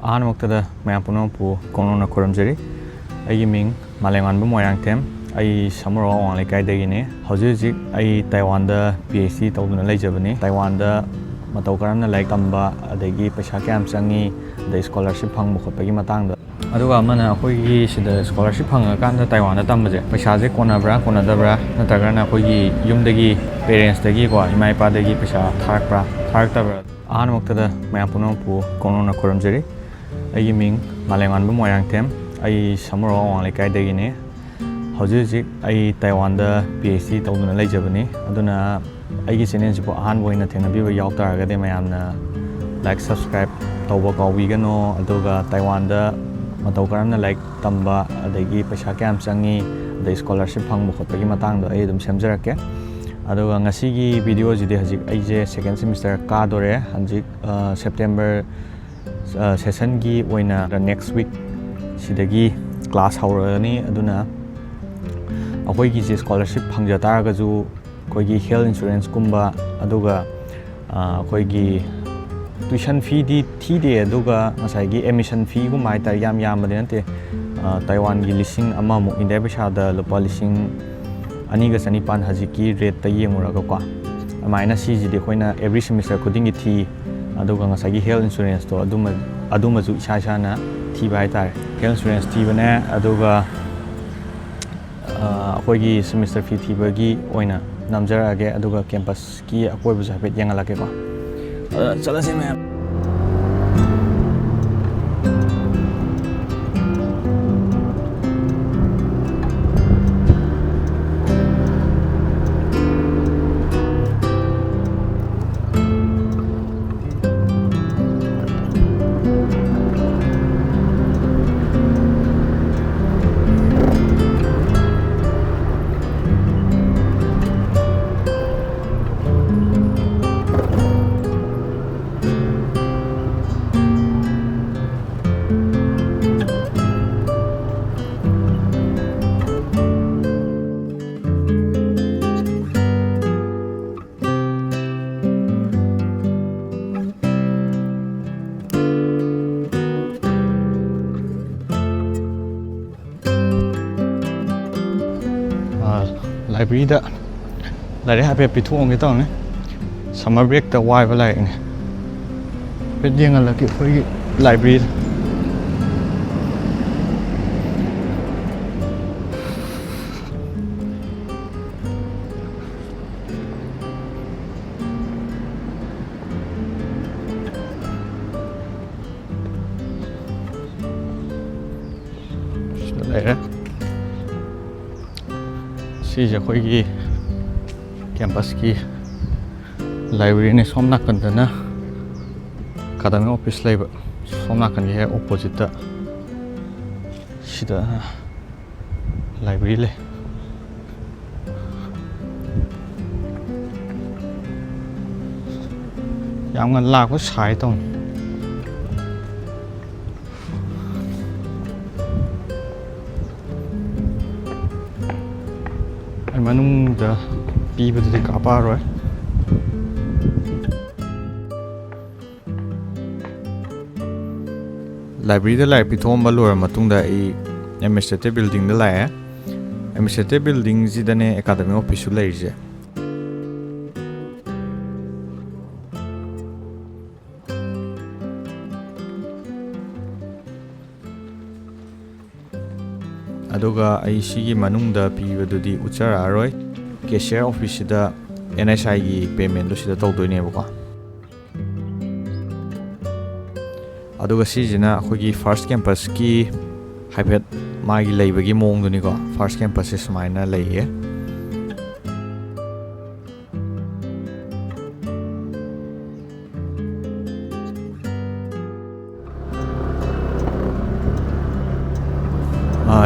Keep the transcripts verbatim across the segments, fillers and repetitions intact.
ꯑꯍꯥꯟꯕꯃꯛꯇꯗ ꯃꯌꯥꯝ ꯄꯨꯝꯅꯃꯛꯄꯨ ꯀꯣꯡꯅꯣꯡꯅ ꯈꯨꯔꯨꯝꯖꯔꯤ꯫ ꯑꯩꯒꯤ ꯃꯤꯡ ꯃꯥꯂꯦꯝꯉꯥꯟꯕ ꯃꯣꯏꯔꯥꯡꯊꯦꯝ꯫ ꯑꯩ ꯁꯃꯨꯔꯥꯎ ꯑꯋꯥꯡ ꯂꯩꯀꯥꯏꯗꯒꯤꯅꯤ꯫ ꯍꯧꯖꯤꯛ ꯍꯧꯖꯤꯛ ꯑꯩ ꯇꯥꯏꯋꯥꯟꯗ ꯄꯤ ꯑꯩꯆ ꯗꯤ ꯇꯧꯗꯨꯅ ꯂꯩꯖꯕꯅꯤ꯫ ꯇꯥꯏꯋꯥꯟꯗ ꯃꯇꯧ ꯀꯔꯝꯅ ꯂꯥꯏꯔꯤꯛ ꯇꯝꯕ, ꯑꯗꯒꯤ ꯄꯩꯁꯥ ꯀꯌꯥꯝ ꯆꯪꯉꯤ, ꯑꯗꯩ ꯁ꯭ꯀꯣꯂꯔꯁꯤꯞ ꯐꯪꯕ ꯈꯣꯠꯄꯒꯤ ꯃꯇꯥꯡꯗ꯫ ꯑꯗꯨꯒ ꯑꯃꯅ, ꯑꯩꯈꯣꯏꯒꯤ ꯁꯤꯗ ꯁ꯭ꯀꯣꯂꯔꯁꯤꯞ ꯐꯪꯉꯀꯥꯟꯗ ꯇꯥꯏꯋꯥꯟꯗ ꯇꯝꯕꯁꯦ, ꯄꯩꯁꯥꯁꯦ ꯀꯣꯟꯅꯕ꯭ꯔꯥ, ꯀꯣꯟꯅꯗꯕ꯭ꯔꯥ, ꯅꯠꯇ꯭ꯔꯒꯅ ꯑꯩꯈꯣꯏꯒꯤ ꯌꯨꯝꯗꯒꯤ, ꯄꯦꯔꯦꯟꯁꯇꯒꯤꯀꯣ, ꯏꯃꯥ ꯏꯄꯥꯗꯒꯤ ꯄꯩꯁꯥ ꯊꯥꯔꯛꯄ꯭ꯔꯥ, ꯊꯥꯔꯛꯇꯕ꯭ꯔꯥ? ꯑꯍꯥꯟꯕꯃꯛꯇꯗ ꯃꯌꯥꯝ ꯄꯨꯝꯅꯃꯛꯄꯨ ꯀꯣꯡꯅꯣꯡꯅ ꯈꯨꯔꯨꯝꯖꯔꯤ꯫ ꯑꯩꯒꯤ ꯃꯤꯡ ꯃꯥꯂꯦꯝꯉꯥꯟꯕ ꯃꯣꯏꯔꯥꯡꯊꯦꯝ꯫ ꯑꯩ ꯁꯃꯨꯔꯥꯎ ꯑꯋꯥꯡ ꯂꯩꯀꯥꯏꯗꯒꯤꯅꯤ꯫ ꯍꯧꯖꯤꯛ ꯍꯧꯖꯤꯛ ꯑꯩ ꯇꯥꯏꯋꯥꯟꯗ ꯄꯤ ꯑꯩꯆ ꯗꯤ ꯇꯧꯗꯨꯅ ꯂꯩꯖꯕꯅꯤ꯫ ꯑꯗꯨꯅ ꯑꯩꯒꯤ ꯆꯦꯅꯦꯜꯁꯤꯕꯨ ꯑꯍꯥꯟꯕ ꯑꯣꯏꯅ ꯊꯦꯡꯅꯕꯤꯕ ꯌꯥꯎ ꯇꯥꯔꯒꯗꯤ, ꯃꯌꯥꯝꯅ ꯂꯥꯏꯛ, ꯁꯕꯁꯀ꯭ꯔꯥꯏꯕ ꯇꯧꯕ ꯀꯥꯎꯕꯤꯒꯅꯣ꯫ ꯑꯗꯨꯒ ꯇꯥꯏꯋꯥꯟꯗ ꯃꯇꯧ ꯀꯔꯝꯅ ꯂꯥꯏꯔꯤꯛ ꯇꯝꯕ, ꯑꯗꯒꯤ ꯄꯩꯁꯥ ꯀꯌꯥꯝ ꯆꯪꯉꯤ, ꯑꯗꯩ ꯁ꯭ꯀꯣꯂꯔꯁꯤꯞ ꯐꯪꯕ ꯈꯣꯠꯄꯒꯤ ꯃꯇꯥꯡꯗꯣ ꯑꯩ ꯑꯗꯨꯝ ꯁꯦꯝꯖꯔꯛꯀꯦ꯫ ꯑꯗꯨꯒ ꯉꯁꯤꯒꯤ ꯚꯤꯗꯤꯑꯣꯁꯤꯗꯤ, ꯍꯧꯖꯤꯛ ꯑꯩꯁꯦ ꯁꯦꯀꯦꯟ ꯁꯦꯃꯤꯁꯇꯔ ꯀꯥꯗꯣꯔꯦ꯫ ꯍꯧꯖꯤꯛ, ꯑ, ꯁꯦꯞꯇꯦꯝꯕꯔ, ꯑ, ꯁꯦꯁꯟꯒꯤ ꯑꯣꯏꯅ ꯅꯦꯛꯁ ꯋꯤꯛ ꯁꯤꯗꯒꯤ ꯀ꯭ꯂꯥꯁ ꯍꯧꯔꯅꯤ꯫ ꯑꯗꯨꯅ ꯑꯩꯈꯣꯏꯒꯤꯁꯦ ꯁ꯭ꯀꯣꯂꯔꯁꯤꯞ ꯐꯪꯖ ꯇꯥꯔꯒꯁꯨ, ꯑꯩꯈꯣꯏꯒꯤ ꯍꯦꯜꯊ ꯏꯟꯁꯨꯔꯦꯟꯁꯀꯨꯝꯕ, ꯑꯗꯨꯒ, ꯑ, ꯑꯩꯈꯣꯏꯒꯤ ꯇ꯭ꯌꯨꯁꯟ ꯐꯤꯗꯤ ꯊꯤꯗꯦ, ꯑꯗꯨꯒ ꯉꯁꯥꯏꯒꯤ ꯑꯦꯗꯃꯤꯁꯟ ꯐꯤꯒꯨꯝꯕ ꯍꯥꯏꯇꯥꯔꯦ, ꯌꯥꯝ ꯌꯥꯝꯕꯗꯤ ꯅꯠꯇꯦ꯫ ꯑ, ꯇꯥꯏꯋꯥꯟꯒꯤ ꯂꯤꯁꯤꯡ ꯑꯃꯃꯨꯛ, ꯏꯟꯗꯤꯌꯥ ꯄꯩꯁꯥꯗ ꯂꯨꯄꯥ ꯂꯤꯁꯤꯡ ꯑꯅꯤꯒ ꯆꯅꯤꯄꯥꯟ, ꯍꯧꯖꯤꯛꯀꯤ ꯔꯦꯠꯇ ꯌꯦꯡꯉꯨꯔꯒꯀꯣ꯫ ꯑꯗꯨꯃꯥꯏꯅ ꯁꯤꯁꯤꯗꯤ ꯑꯩꯈꯣꯏꯅ ꯑꯦꯕ꯭ꯔꯤ ꯁꯦꯃꯤꯁꯇꯔ ꯈꯨꯗꯤꯡꯒꯤ ꯊꯤ꯫ ꯑꯗꯨꯒ ꯉꯁꯥꯏꯒꯤ ꯍꯦꯜꯊ ꯏꯟꯁꯨꯔꯦꯟꯁꯇꯣ, ꯑꯗꯨꯃ, ꯑꯗꯨꯃꯁꯨ ꯏꯁꯥ ꯏꯁꯥꯅ ꯊꯤꯕ ꯍꯥꯏꯇꯥꯔꯦ꯫ ꯍꯦꯜꯊ ꯏꯟꯁꯨꯔꯦꯟꯁ ꯊꯤꯕꯅꯦ, ꯑꯗꯨꯒ, ꯑ, ꯑꯩꯈꯣꯏꯒꯤ ꯁꯦꯃꯤꯁꯇꯔ ꯐꯤ ꯊꯤꯕꯒꯤ ꯑꯣꯏꯅ ꯅꯝꯖꯔꯛꯑꯒꯦ, ꯑꯗꯨꯒ ꯀꯦꯝꯄꯁꯀꯤ ꯑꯀꯣꯏꯕꯁꯨ ꯍꯥꯏꯐꯦꯠ ꯌꯦꯡꯍꯜꯂꯛꯀꯦꯀꯣ꯫ ꯑꯗ ꯆꯠꯂꯁꯤ ꯃꯌꯥꯝ꯫ ꯂꯥꯏꯕ꯭ꯔꯦꯔꯤꯗ ꯂꯥꯏꯔꯤꯛ ꯍꯥꯏꯐꯦꯠ ꯄꯤꯊꯣꯛꯑꯝꯒꯦ ꯇꯧꯅꯤ꯫ ꯁꯝꯃꯔ ꯕ꯭ꯔꯦꯛꯇ ꯋꯥꯏꯕ ꯂꯥꯏꯔꯤꯛꯅꯤ꯫ ꯍꯥꯏꯐꯦꯠ ꯌꯦꯡꯍꯜꯂꯛꯀꯦ ꯑꯩꯈꯣꯏꯒꯤ ꯂꯥꯏꯕ꯭ꯔꯦꯔꯤꯗ꯫ ꯁꯤꯗ ꯂꯩꯔꯦ꯫ ꯁꯤꯁꯦ ꯑꯩꯈꯣꯏꯒꯤ ꯀꯦꯝꯄꯁꯀꯤ ꯂꯥꯏꯕ꯭ꯔꯦꯔꯤꯅꯦ꯫ ꯁꯣꯝ ꯅꯥꯀꯟꯗꯅ ꯑꯦꯀꯥꯗꯃꯤꯛ ꯑꯣꯐꯤꯁ ꯂꯩꯕ, ꯁꯣꯝ ꯅꯥꯀꯟꯒꯤ ꯍꯦꯛ ꯑꯣꯄꯣꯖꯤꯠꯇ ꯁꯤꯗ ꯂꯥꯏꯕ꯭ꯔꯦꯔꯤ ꯂꯩ꯫ ꯌꯥꯝ ꯉꯟꯅ ꯂꯥꯛꯄ ꯁꯥꯏ ꯇꯧꯅꯤ꯫ ꯑꯩ ꯃꯅꯨꯡꯗ ꯄꯤꯕꯗꯨꯗꯤ ꯀꯥꯞꯄꯛꯑꯔꯣꯏ꯫ ꯂꯥꯏꯕ꯭ꯔꯦꯔꯤꯗ ꯂꯥꯏꯔꯤꯛ ꯄꯤꯊꯣꯛꯑꯝꯕ ꯂꯣꯏꯔ ꯃꯇꯨꯡꯗ ꯑꯩ ꯑꯦꯗꯃꯤꯅꯤꯁꯇ꯭ꯔꯦꯇꯤꯚ ꯕꯤꯜꯗꯤꯡꯗ ꯂꯥꯛꯑꯦ꯫ ꯑꯦꯗꯃꯤꯅꯤꯁꯇ꯭ꯔꯦꯇꯤꯚ ꯕꯤꯜꯗꯤꯡꯁꯤꯗꯅꯦ ꯑꯦꯀꯥꯗꯃꯤꯛ ꯑꯣꯐꯤꯁꯁꯨ ꯂꯩꯔꯤꯁꯦ꯫ ꯑꯗꯨꯒ ꯑꯩ ꯁꯤꯒꯤ ꯃꯅꯨꯡꯗ ꯄꯤꯕꯗꯨꯗꯤ ꯎꯠꯆꯔꯛꯑꯔꯣꯏ꯫ ꯀꯦꯁꯤꯌꯔ ꯑꯣꯐꯤꯁꯁꯤꯗ ꯑꯦꯟ ꯑꯦꯁ ꯑꯥꯏꯒꯤ ꯄꯦꯃꯦꯟꯗꯣ ꯁꯤꯗ ꯇꯧꯗꯣꯏꯅꯦꯕꯀꯣ꯫ ꯑꯗꯨꯒ ꯁꯤꯁꯤꯅ ꯑꯩꯈꯣꯏꯒꯤ ꯐꯥꯔꯁ ꯀꯦꯝꯄꯁꯀꯤ ꯍꯥꯏꯐꯦꯠ ꯃꯥꯒꯤ ꯂꯩꯕꯒꯤ ꯃꯑꯣꯡꯗꯨꯅꯤꯀꯣ꯫ ꯐꯥꯔꯁ ꯀꯦꯝꯄꯁꯁꯦ ꯁꯨꯃꯥꯏꯅ ꯂꯩꯌꯦ꯫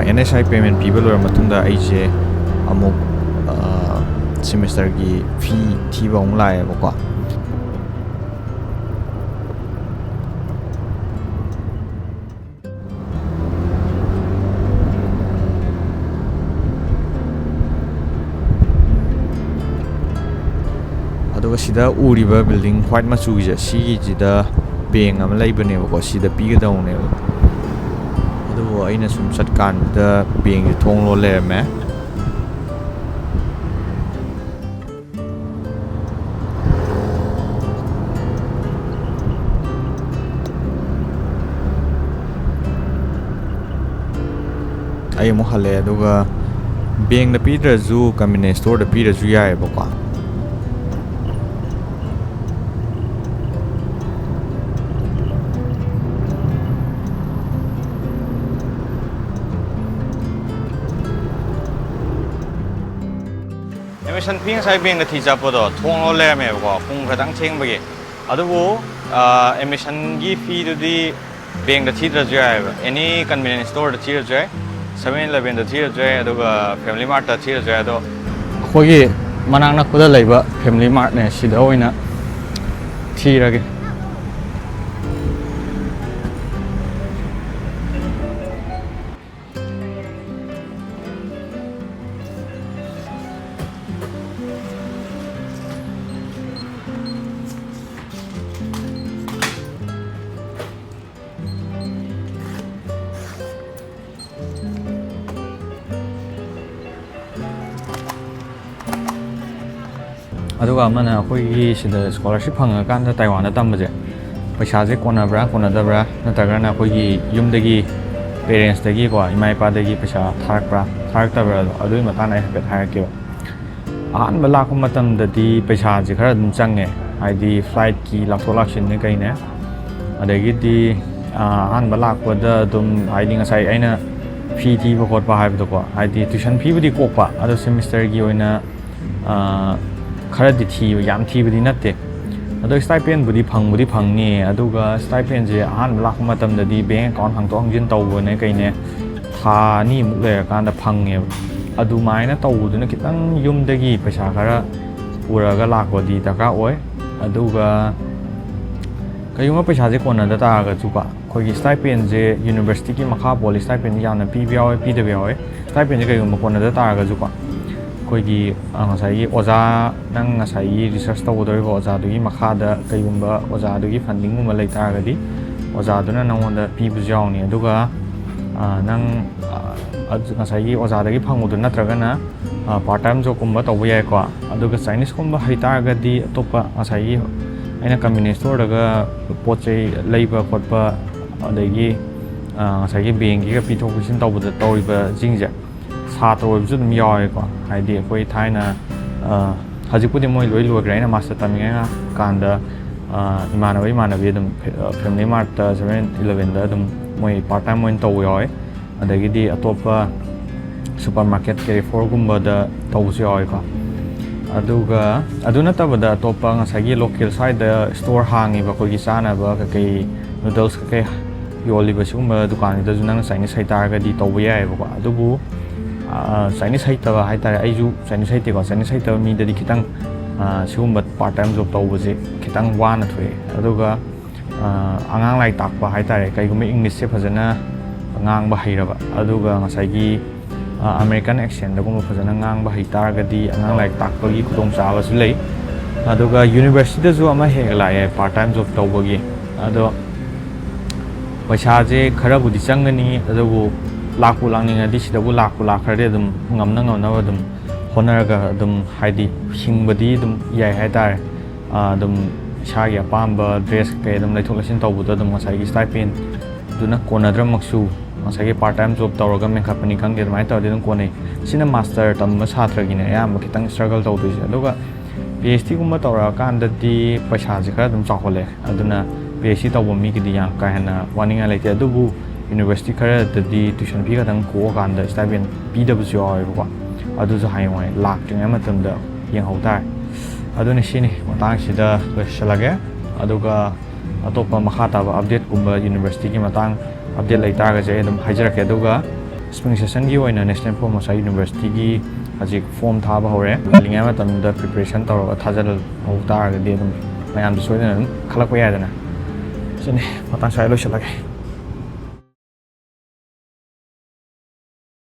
ꯑꯦꯟ ꯑꯦꯁ ꯑꯥꯏ ꯄꯦꯃꯦꯟ ꯄꯤꯕ ꯂꯣꯏꯔ ꯃꯇꯨꯡꯗ ꯑꯩꯁꯦ ꯑꯃꯨꯛ ꯁꯤꯃꯤꯁꯇꯔꯒꯤ ꯐꯤ ꯊꯤꯕ ꯑꯃꯨꯛ ꯂꯥꯛꯑꯦꯕꯀꯣ꯫ ꯑꯗꯨꯒ ꯁꯤꯗ ꯎꯔꯤꯕ ꯕꯤꯜꯗꯤꯡ ꯋꯥꯏꯠ ꯃꯆꯨꯒꯤꯁꯦ, ꯁꯤꯒꯤꯁꯤꯗ ꯕꯦꯡ ꯑꯃ ꯂꯩꯕꯅꯦꯕꯀꯣ, ꯁꯤꯗ ꯄꯤꯒꯗꯧꯅꯦꯕ꯫ ꯑꯗꯨꯕꯨ ꯑꯩꯅ ꯁꯨꯝ ꯆꯠꯀꯥꯟꯁꯤꯗ ꯕꯦꯡꯁꯦ ꯊꯣꯡ ꯂꯣꯜ ꯂꯩꯔꯝꯃꯦ꯫ ꯑꯩ ꯑꯃꯨꯛ ꯍꯜꯂꯛꯑꯦ, ꯑꯗꯨꯒ ꯕꯦꯡꯗ ꯄꯤꯗ꯭ꯔꯁꯨ convenience storeꯗ ꯄꯤꯔꯁꯨ ꯌꯥꯏꯑꯕꯀꯣ꯫ Admission fee ꯉꯁꯥꯏ ꯕꯦꯡꯗ ꯊꯤ ꯆꯠꯄꯗꯣ ꯊꯣꯡ ꯂꯣꯜ ꯂꯩꯔꯝꯃꯦꯕꯀꯣ, ꯄꯨꯡ ꯈꯇꯪ ꯊꯦꯡꯕꯒꯤ꯫ ꯑꯗꯨꯕꯨ ꯑꯦꯗꯃꯤꯁꯟꯒꯤ ꯐꯤꯗꯨꯗꯤ ꯕꯦꯡꯗ ꯊꯤꯗ꯭ꯔꯁꯨ ꯌꯥꯏꯑꯕ, any convenience storeꯗ ꯊꯤꯔꯁꯨ ꯌꯥꯏ, seven elevenꯗ ꯊꯤꯔꯁꯨ ꯌꯥꯏ, ꯑꯗꯨꯒ family martꯇ ꯊꯤꯔꯁꯨ ꯌꯥꯏ꯫ ꯑꯗꯣ ꯑꯩꯈꯣꯏꯒꯤ ꯃꯅꯥꯛ ꯅꯛꯄꯗ ꯂꯩꯕ family martꯅꯦ, ꯁꯤꯗ ꯑꯣꯏꯅ ꯊꯤꯔꯒꯦ꯫ ꯑꯗꯨꯒ ꯑꯃꯅ, ꯑꯩꯈꯣꯏꯒꯤ ꯁꯤꯗ scholarship ꯐꯪꯉꯀꯥꯟꯗ ꯇꯥꯏꯋꯥꯟꯗ ꯇꯝꯕꯁꯦ, ꯄꯩꯁꯥꯁꯦ ꯀꯣꯟꯅꯕ꯭ꯔꯥ ꯀꯣꯟꯅꯗꯕ꯭ꯔꯥ, ꯅꯠꯇ꯭ꯔꯒꯅ ꯑꯩꯈꯣꯏꯒꯤ ꯌꯨꯝꯗꯒꯤ, parentsꯇꯒꯤꯀꯣ, ꯏꯃꯥ ꯏꯄꯥꯗꯒꯤ ꯄꯩꯁꯥ ꯊꯥꯔꯛꯄ꯭ꯔꯥ ꯊꯥꯔꯛꯇꯕ꯭ꯔꯥꯗꯣ, ꯑꯗꯨꯒꯤ ꯃꯇꯥꯡꯗ ꯑꯩ ꯍꯥꯏꯐꯦꯠ ꯍꯥꯏꯔꯛꯀꯦꯕ꯫ ꯑꯍꯥꯟꯕ ꯂꯥꯛꯄ ꯃꯇꯝꯗꯗꯤ ꯄꯩꯁꯥꯁꯦ ꯈꯔ ꯑꯗꯨꯝ ꯆꯪꯉꯦ, ꯍꯥꯏꯗꯤ flightꯀꯤ ꯂꯥꯛꯊꯣꯛ ꯂꯥꯛꯁꯤꯟꯅꯦ ꯀꯩꯅꯦ꯫ ꯑꯗꯒꯤꯗꯤ, ꯑꯥ, ꯑꯍꯥꯟꯕ ꯂꯥꯛꯄꯗ ꯑꯗꯨꯝ, ꯍꯥꯏꯗꯤ, ꯉꯁꯥꯏ ꯑꯩꯅ ꯐꯤ ꯊꯤꯕ ꯈꯣꯠꯄ ꯍꯥꯏꯕꯗꯣꯀꯣ, ꯍꯥꯏꯗꯤ tuition feeꯕꯨꯗꯤ ꯀꯣꯛꯄ, ꯑꯗꯣ semesterꯒꯤ ꯑꯣꯏꯅ, ꯑꯥ, ꯈꯔꯗꯤ ꯊꯤꯕ, ꯌꯥꯝ ꯊꯤꯕꯗꯤ ꯅꯠꯇꯦ꯫ ꯑꯗꯣ stipendꯕꯨꯗꯤ ꯐꯪꯕꯨꯗꯤ ꯐꯪꯅꯤ, ꯑꯗꯨꯒ stipendꯁꯦ ꯑꯍꯥꯟꯕ ꯂꯥꯛꯄ ꯃꯇꯝꯗꯗꯤ bank account ꯍꯥꯡꯗꯣꯛ ꯍꯥꯡꯖꯤꯟ ꯇꯧꯕꯅꯦ ꯀꯩꯅꯦ, ꯊꯥ ꯑꯅꯤꯃꯨꯛ ꯂꯩꯔꯀꯥꯟꯗ ꯐꯪꯉꯦꯕ꯫ ꯑꯗꯨꯃꯥꯏꯅ ꯇꯧꯕꯗꯨꯅ ꯈꯤꯇꯪ ꯌꯨꯝꯗꯒꯤ ꯄꯩꯁꯥ ꯈꯔ ꯄꯨꯔꯒ ꯂꯥꯛꯄꯗꯤ ꯗꯔꯀꯥꯔ ꯑꯣꯏ꯫ ꯑꯗꯨꯒ ꯀꯔꯤꯒꯨꯝꯕ ꯄꯩꯁꯥꯁꯦ ꯀꯣꯟꯅꯗ ꯇꯥꯔꯒꯁꯨꯀꯣ, ꯑꯩꯈꯣꯏꯒꯤ stipendꯁꯦ universityꯒꯤ ꯃꯈꯥ ꯄꯣꯜꯂꯤ, stipendꯁꯦ ꯌꯥꯝꯅ ꯄꯤꯕ ꯌꯥꯎꯋꯦ, ꯄꯤꯗꯕ ꯌꯥꯎꯋꯦ꯫ Stipendꯁꯦ ꯀꯔꯤꯒꯨꯝꯕ ꯀꯣꯟꯅꯗ ꯇꯥꯔꯒꯁꯨꯀꯣ, ꯑꯩꯈꯣꯏꯒꯤ, ꯑ, ꯉꯁꯥꯏꯒꯤ ꯑꯣꯖꯥ, ꯅꯪ ꯉꯁꯥꯏꯒꯤ research ꯇꯧꯒꯗꯧꯔꯤꯕ ꯑꯣꯖꯥꯗꯨꯒꯤ ꯃꯈꯥꯗ ꯀꯩꯒꯨꯝꯕ ꯑꯣꯖꯥꯗꯨꯒꯤ fundingꯒꯨꯝꯕ ꯂꯩ ꯇꯥꯔꯒꯗꯤ, ꯑꯣꯖꯥꯗꯨꯅ ꯅꯪꯉꯣꯟꯗ ꯄꯤꯕꯁꯨ ꯌꯥꯎꯅꯤ꯫ ꯑꯗꯨꯒ, ꯑ, ꯅꯪ, ꯑ, ꯑꯗꯨ ꯉꯁꯥꯏꯒꯤ ꯑꯣꯖꯥꯗꯒꯤ ꯐꯪꯕꯗꯨ ꯅꯠꯇ꯭ꯔꯒꯅ, ꯑ, part time jobꯀꯨꯝꯕ ꯇꯧꯕ ꯌꯥꯏꯀꯣ꯫ ꯑꯗꯨꯒ Chineseꯀꯨꯝꯕ ꯍꯩꯇꯥꯔꯒꯗꯤ ꯑꯇꯣꯞꯄ ꯉꯁꯥꯏꯒꯤ ꯑꯩꯅ convenience storeꯗꯒ ꯄꯣꯠ ꯆꯩ ꯂꯩꯕ ꯈꯣꯠꯄ, ꯑꯗꯒꯤ ꯉꯁꯥꯏꯒꯤ ꯕꯦꯡꯒꯤꯒ ꯄꯤꯊꯣꯛ ꯄꯤꯁꯤꯟ ꯇꯧꯕꯗ ꯇꯧꯔꯤꯕꯁꯤꯡꯁꯦ ꯁꯥꯇ꯭ꯔ ꯑꯣꯏꯕꯁꯨ ꯑꯗꯨꯝ ꯌꯥꯎꯋꯦꯀꯣ꯫ ꯍꯥꯏꯗꯤ ꯑꯩꯈꯣꯏ ꯊꯥꯏꯅ ꯍꯧꯖꯤꯛꯄꯨꯗꯤ ꯃꯣꯏ ꯂꯣꯏ ꯂꯣꯏꯈ꯭ꯔꯦ꯫ ꯑꯩꯅ ꯃꯥꯁꯇꯔ ꯇꯝꯃꯤꯉꯩ ꯀꯥꯟꯗ ꯏꯃꯥꯟꯅꯕ ꯏꯃꯥꯟꯅꯕꯤ ꯑꯗꯨꯝ ꯐꯦꯃꯤꯂꯤ ꯃꯥꯔꯠꯇ ꯁꯚꯦꯟ ꯏꯂꯚꯦꯟꯗ ꯑꯗꯨꯝ ꯃꯣꯏ ꯄꯥꯔꯠ ꯇꯥꯏꯝ ꯑꯣꯏꯅ ꯇꯧꯕ ꯌꯥꯎꯋꯦ꯫ ꯑꯗꯒꯤꯗꯤ ꯑꯇꯣꯞꯄ ꯁꯨꯄꯔ ꯃꯥꯔꯀꯦꯠ ꯀꯦꯔꯤꯐꯣꯔꯒꯨꯝꯕꯗ ꯇꯧꯕꯁꯨ ꯌꯥꯎꯋꯦꯀꯣ꯫ ꯑꯗꯨꯒ ꯑꯗꯨ ꯅꯠꯇꯕꯗ ꯑꯇꯣꯞꯄ ꯉꯁꯥꯏꯒꯤ ꯂꯣꯀꯦꯜ ꯁ꯭ꯋꯥꯏꯗ ꯁ꯭ꯇꯣꯔ ꯍꯥꯡꯉꯤꯕ ꯑꯩꯈꯣꯏꯒꯤ ꯆꯥꯅꯕ ꯀꯩꯀꯩ ꯅꯨꯗꯜꯁ ꯀꯩꯀꯩ ꯌꯣꯜꯂꯤꯕ ꯁꯤꯒꯨꯝꯕ ꯗꯨꯀꯥꯟꯁꯤꯗꯁꯨ ꯅꯪꯅ ꯆꯥꯏꯅꯤꯁ ꯍꯩꯇꯥꯔꯒꯗꯤ ꯇꯧꯕ ꯌꯥꯏꯑꯕꯀꯣ꯫ ꯑꯗꯨꯕꯨ ꯆꯥꯏꯅꯤꯁ ꯍꯩꯇꯕ ꯍꯥꯏꯇꯥꯔꯦ, ꯑꯩꯁꯨ ꯆꯥꯏꯅꯤꯁ ꯍꯩꯇꯦꯀꯣ꯫ ꯆꯥꯏꯅꯤꯁ ꯍꯩꯇꯕ ꯃꯤꯗꯗꯤ ꯈꯤꯇꯪ ꯁꯤꯒꯨꯝꯕ ꯄꯥꯔꯠ ꯇꯥꯏꯝ ꯖꯣꯕ ꯇꯧꯕꯁꯦ ꯈꯤꯇꯪ ꯋꯥꯅ ꯊꯣꯛꯑꯦ꯫ ꯑꯗꯨꯒ ꯑꯉꯥꯡ ꯂꯥꯏꯔꯤꯛ ꯇꯥꯛꯄ ꯍꯥꯏꯇꯥꯔꯦ, ꯀꯩꯒꯨꯝꯕ ꯏꯪꯂꯤꯁꯁꯦ ꯐꯖꯅ ꯉꯥꯡꯕ ꯍꯩꯔꯕ, ꯑꯗꯨꯒ ꯉꯁꯥꯏꯒꯤ ꯑꯃꯦꯔꯤꯀꯟ ꯑꯦꯛꯁꯦꯟꯗꯒꯨꯝꯕ ꯐꯖꯅ ꯉꯥꯡꯕ ꯍꯩ ꯇꯥꯔꯒꯗꯤ ꯑꯉꯥꯡ ꯂꯥꯏꯔꯤꯛ ꯇꯥꯛꯄꯒꯤ ꯈꯨꯗꯣꯡꯆꯥꯕꯁꯨ ꯂꯩ꯫ ꯑꯗꯨꯒ ꯌꯨꯅꯤꯚꯔꯁꯤꯇꯤꯗꯁꯨ ꯑꯃ ꯍꯦꯛ ꯂꯥꯛꯑꯦ ꯄꯥꯔꯠ ꯇꯥꯏꯝ ꯖꯣꯕ ꯇꯧꯕꯒꯤ꯫ ꯑꯗꯣ ꯄꯩꯁꯥꯁꯦ ꯈꯔꯕꯨꯗꯤ ꯆꯪꯒꯅꯤ, ꯑꯗꯨꯕꯨ ꯂꯥꯛꯄꯨ ꯂꯥꯛꯅꯤꯡꯉꯗꯤ ꯁꯤꯗꯕꯨ ꯂꯥꯛꯄꯨ ꯂꯥꯛꯈ꯭ꯔꯗꯤ ꯑꯗꯨꯝ ꯉꯝꯅ ꯉꯝꯅꯕ ꯑꯗꯨꯝ ꯍꯣꯠꯅꯔꯒ ꯑꯗꯨꯝ ꯍꯥꯏꯗꯤ ꯍꯤꯡꯕꯗꯤ ꯑꯗꯨꯝ ꯌꯥꯏ ꯍꯥꯏꯇꯥꯔꯦ꯫ ꯑꯗꯨꯝ ꯏꯁꯥꯒꯤ ꯑꯄꯥꯝꯕ ꯗ꯭ꯔꯦꯁ ꯀꯩꯀꯩ ꯑꯗꯨꯝ ꯂꯩꯊꯣꯛ ꯂꯩꯁꯤꯟ ꯇꯧꯕꯗꯣ ꯑꯗꯨꯝ ꯉꯁꯥꯏꯒꯤ ꯁ꯭ꯇꯥꯏꯄꯦꯟꯗꯨꯅ ꯀꯣꯟꯅꯗ꯭ꯔꯃꯛꯁꯨ ꯉꯁꯥꯏꯒꯤ ꯄꯥꯔꯠ ꯇꯥꯏꯝ ꯖꯣꯕ ꯇꯧꯔꯒ ꯃꯦꯟꯈꯠꯄꯅꯤ ꯈꯪꯗꯦ, ꯑꯗꯨꯃꯥꯏꯅ ꯇꯧꯔꯗꯤ ꯑꯗꯨꯝ ꯀꯣꯟꯅꯩ꯫ ꯁꯤꯅ ꯃꯥꯁꯇꯔ ꯇꯝꯕ ꯁꯥꯇ꯭ꯔꯒꯤꯅꯦ ꯑꯌꯥꯝꯕ ꯈꯤꯇꯪ ꯁ꯭ꯇ꯭ꯔꯒꯜ ꯇꯧꯗꯣꯏꯁꯦ꯫ ꯑꯗꯨꯒ ꯄꯤ ꯑꯩꯆ ꯗꯤꯒꯨꯝꯕ ꯇꯧꯔꯛꯑꯀꯥꯟꯗꯗꯤ ꯄꯩꯁꯥꯁꯦ ꯈꯔ ꯑꯗꯨꯝ ꯆꯥꯎꯈꯠꯂꯦ꯫ ꯑꯗꯨꯅ ꯄꯤ ꯑꯩꯆ ꯗꯤ ꯇꯧꯕ ꯃꯤꯒꯤꯗꯤ ꯌꯥꯝ ꯀꯥ ꯍꯦꯟꯅ ꯋꯥꯅꯤꯡꯉꯥꯏ ꯂꯩꯇꯦ꯫ ꯑꯗꯨꯕꯨ ꯌꯨꯅꯤꯚꯔꯁꯤꯇꯤ ꯈꯔꯗꯗꯤ ꯇ꯭ꯌꯨꯁꯟ ꯐꯤ ꯈꯛꯇꯪ ꯀꯣꯛꯑꯀꯥꯟꯗ ꯁ꯭ꯇꯥꯏꯄꯦꯟ ꯄꯤꯗꯕꯁꯨ ꯌꯥꯎꯋꯦꯕꯀꯣ꯫ ꯑꯗꯨꯁꯨ ꯍꯌꯦꯡꯋꯥꯏ ꯂꯥꯛꯇ꯭ꯔꯤꯉꯩ ꯃꯇꯝꯗ ꯌꯦꯡꯍꯧ ꯇꯥꯔꯦ꯫ ꯑꯗꯨꯅ ꯁꯤꯅꯤ, ꯃꯇꯥꯡꯁꯤꯗ ꯂꯣꯏꯁꯤꯜꯂꯒꯦ꯫ ꯑꯗꯨꯒ ꯑꯇꯣꯞꯄ ꯃꯈꯥ ꯇꯥꯕ ꯑꯞꯗꯦꯠꯀꯨꯝꯕ ꯌꯨꯅꯤꯚꯔꯁꯤꯇꯤꯒꯤ ꯃꯇꯥꯡ ꯑꯞꯗꯦꯠ ꯂꯩꯇꯥꯔꯒꯁꯨ ꯑꯩ ꯑꯗꯨꯝ ꯍꯥꯏꯖꯔꯛꯀꯦ꯫ ꯑꯗꯨꯒ ꯁ꯭ꯄ꯭ꯔꯤꯡ ꯁꯦꯁꯟꯒꯤ ꯑꯣꯏꯅ ꯅꯦꯁꯅꯦꯜ ꯐꯣꯔꯃꯣꯁꯥ ꯌꯨꯅꯤꯚꯔꯁꯤꯇꯤꯒꯤ ꯍꯧꯖꯤꯛ ꯐꯣꯝ ꯊꯥꯕ ꯍꯧꯔꯦ꯫ ꯉꯜꯂꯤꯉꯩ ꯃꯇꯝꯗ ꯄ꯭ꯔꯤꯄꯦꯔꯦꯁꯟ ꯇꯧꯔꯒ ꯊꯥꯖꯤꯜꯍꯧ ꯇꯥꯔꯒꯗꯤ ꯑꯗꯨꯝ ꯃꯌꯥꯝꯗ ꯁꯣꯏꯗꯅ ꯑꯗꯨꯝ ꯈꯜꯂꯛꯄ ꯌꯥꯏꯗꯅ꯫ ꯁꯤꯅꯤ, ꯃꯇꯥꯡ ꯁ꯭ꯋꯥꯏꯗ ꯂꯣꯏꯁꯤꯜꯂꯒꯦ꯫